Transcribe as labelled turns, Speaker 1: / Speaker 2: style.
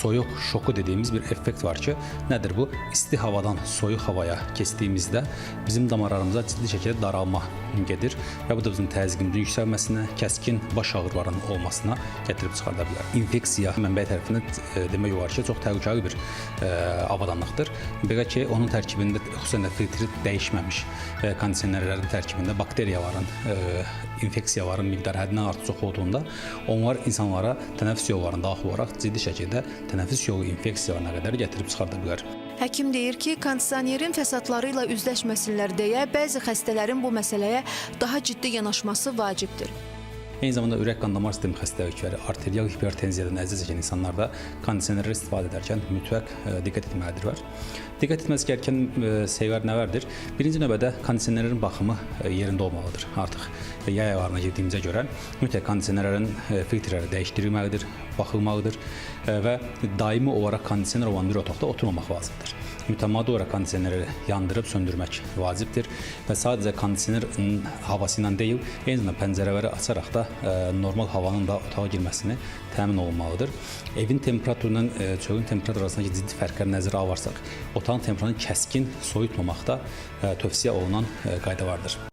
Speaker 1: Soyuq şoku dediyimiz bir effekt var ki, nədir bu? İsti havadan soyuq havaya keçdiyimizdə bizim damarlarımıza ciddi şəkildə daralma gedir və bu da bizim təzyiqimizin yüksəlməsinə, kəskin baş ağrılarının olmasına gətirib çıxarda bilər. İnfeksiya mənbəyi tərəfindən demək olar ki, çox təhlükəli bir avadanlıqdır. Belə ki, onun tərkibində xüsusən də filtri dəyişməmiş kondisionerlərin tərkibində bakteriyaların, infeksiyaların miqdarı həddindən artıq çox olduğunda onlar insanlara tənəffüs yollarına daxil olaraq ciddi şəkildə tənəffüs yolu infeksiyalarına qədər gətirib çıxarda bilər.
Speaker 2: Həkim deyir ki, kondisionerin fəsadları ilə üzləşməsinlər deyə bəzi xəstələrin bu məsələyə daha ciddi yanaşması vacibdir.
Speaker 1: Eyni zamanda ürək qan damar sistemi xəstəlikləri, arterial hipertenziyadan əziyyət çəkən insanlar da kondisionerə istifadə edərkən mütləq diqqət etməlidirlər. Diqqət etməsi gerəkən şeylər nələrdir? Birinci növbədə kondisionerin baxımı yerində olmalıdır. Artıq yay aylarına girdiyimizə görə mütləq kondisionerlərin filtrləri dəyişdirilməlidir, baxılmalıdır və daimi olaraq kondisioner olan bir otaqda oturmamaq lazımdır. Mütəmadi olaraq kondisioneri yandırıb söndürmək vacibdir və sadəcə kondisionerin havası ilə deyil, eyni zamanda pəncərələri açaraq da normal havanın da otağa girməsini təmin olunmalıdır. Evin temperaturundan çölün temperaturu arasındakı ciddi fərqləri nəzərə alarsaq, otağın temperaturunu kəskin soyutmamaq da tövsiyə olunan qaydalardır.